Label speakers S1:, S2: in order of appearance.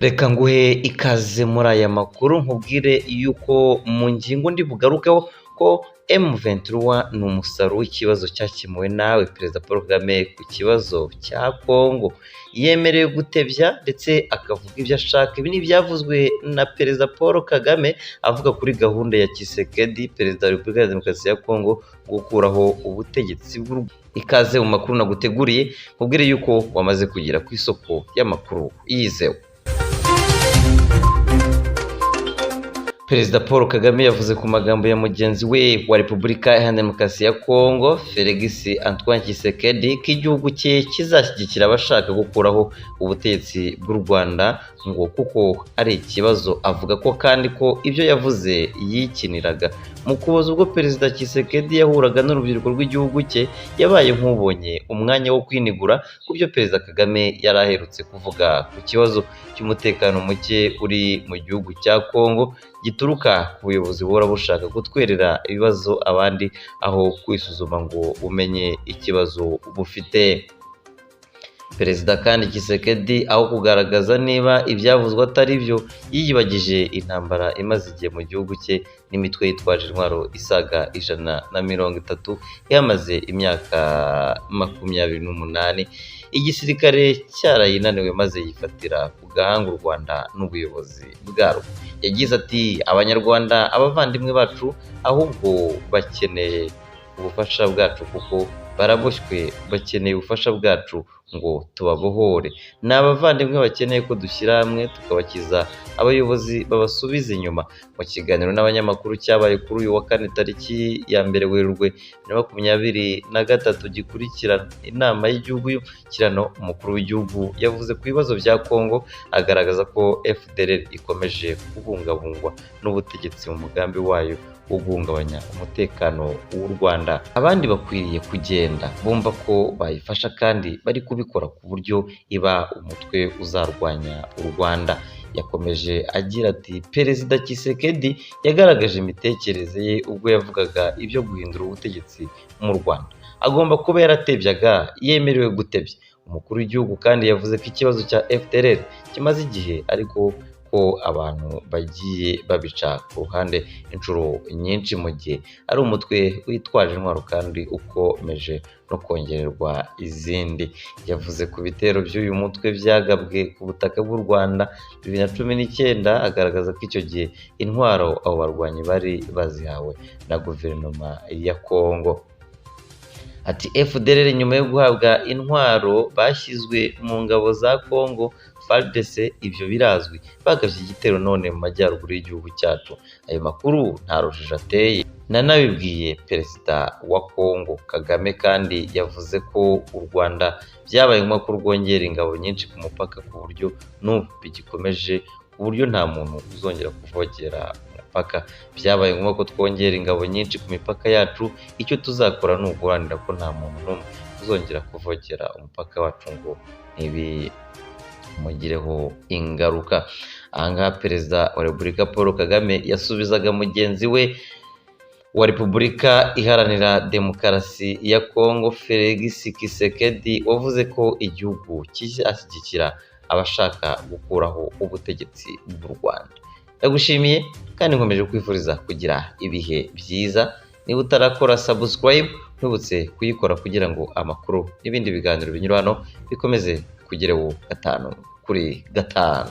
S1: Reka nguhe ikaze muri aya makuru, nkubwire yuko mu ngingo ndi bugarukeho ko M23 ni umusaruro w'ikibazo cyakemuwe nawe Perezida Paul Kagame ku kibazo cya Congo. Yemerewe gutebya ndetse akavuga ibyo ashaka. Ibi ni ibyavuzwe na Perezida Paul Kagame avuga kuri gahunda ya Tshisekedi, Perezida wa Repubulika ya Demokarasi ya Congo, gukuraho ubutegetsi bw'u. Ikaze mu makuru naguteguriye, nkubwire yuko wamaze kugera ku isoko y'amakuru yizewe. Perezida Paul Kagame yavuze ku magambo ya mugenzi we wa Repubulika Iharanira Demokarasi ya Congo, Felix Antoine Tshisekedi, ko igihugu cye kizashyigikira abashaka gukuraho ubutegetsi bw'u Rwanda ngo kuko ari ikibazo. Avuga ko kandi ko ibyo yavuze yikiniraga. Mu Kuboza ubwo Perezida Tshisekedi yahuraga n'urubyiruko rw'igihugu cye, yabaye nk'ubonye umwanya wo kwinigura ku byo Perezida Kagame yari aherutse kuvuga ku kibazo cy'umutekano muke uri mu gihugu cya Congo gituruka ku buyobozi buhora bushaka kutwerera ibibazo abandi aho kwisuzuma ngo umenye ikibazo bufite. Perezida kandi Tshisekedi, aho kugaragaza niba ibyavuzwe atari byo, yiyibagije intambara imaze igihe mu gihugu cye n'imitwe yitwaje intwaro isaga 130 ihamaze imyaka 28. Igisirikare cyarayinaniwe maze yifatira ku gahanga u Rwanda n'ubuyobozi bwarwo. Yagize ati: "Abanyarwanda, abavandimwe bacu, ahubwo bakeneye ubufasha bwacu kuko baraboshywe, bakeneye ubufasha bwacu ngo tubabohore. Ni abavandimwe bakeneye ko dushyira hamwe tukabakiza abayobozi babasubiza inyuma." Mu kiganiro n'abanyamakuru cyabaye kuri uyu wa kane tariki ya 1 Werurwe 2023 gikurikira inama y'igihugu y'umushyikirano, umukuru w'igihugu yavuze ku bibazo bya Congo, agaragaza ko FDLR ikomeje kubungabungwa n'ubutegetsi mu mugambi wayo wo guhungabanya umutekano w'u Rwanda. Abandi bakwiriye kugenda bumva ko bayifasha kandi bari kubikora ku buryo iba umutwe uzarwanya u Rwanda. Yakomeje agira ati: "Perezida Tshisekedi yagaragaje imitekerereze ye ubwo yavugaga ibyo guhindura ubutegetsi mu Rwanda. Agomba kuba yaratebyaga, yemerewe gutebya." Umukuru w'igihugu kandi yavuze ko ikibazo cya FDLR kimaze igihe, ariko ko abantu bagiye babica ku ruhande inshuro nyinshi mu gihe ari umutwe witwaje intwaro kandi ukomeje no kongererwa izindi. Yavuze ku bitero by'uyu mutwe byagabwe ku butaka bw'u Rwanda 2019, agaragaza ko icyo gihe intwaro abo barwanyi bari bazihawe na guverinoma ya Congo. Ati: "FDLR nyuma yo guhabwa intwaro bashyizwe mu ngabo za Congo FARDC, ibyo birazwi, bagabye igitero none mu majyaruguru y'igihugu cyacu. Ayo makuru nta rujijo ateye, nanabibwiye Perezida wa Congo." Kagame kandi yavuze ko u Rwanda byabaye ngombwa ko rwongera ingabo nyinshi ku mupaka ku buryo n'ubu bigikomeje, ku buryo nta muntu uzongera kuvogera umupaka. "Byabaye ngombwa ko twongera ingabo nyinshi ku mipaka yacu. Icyo tuzakora ni uguharanira ko nta muntu n'umwe uzongera kuvogera umupaka wacu ngo ntibimugireho ingaruka." Ahangaha Perezida wa Repubulika Paul Kagame yasubizaga mugenzi we wa Repubulika Iharanira Demokarasi ya Congo, Felix Tshisekedi, wavuze ko igihugu kizashyigikira abashaka gukuraho ubutegetsi bw'u Rwanda. Ndagushimiye kandi nkomeje kwifuriza kugira ibihe byiza. Niba utarakora subscribe, ntibutse kuyikora kugira ngo amakuru n'ibindi biganiro binyura hano bikomeze kugereho 5 kuri 5.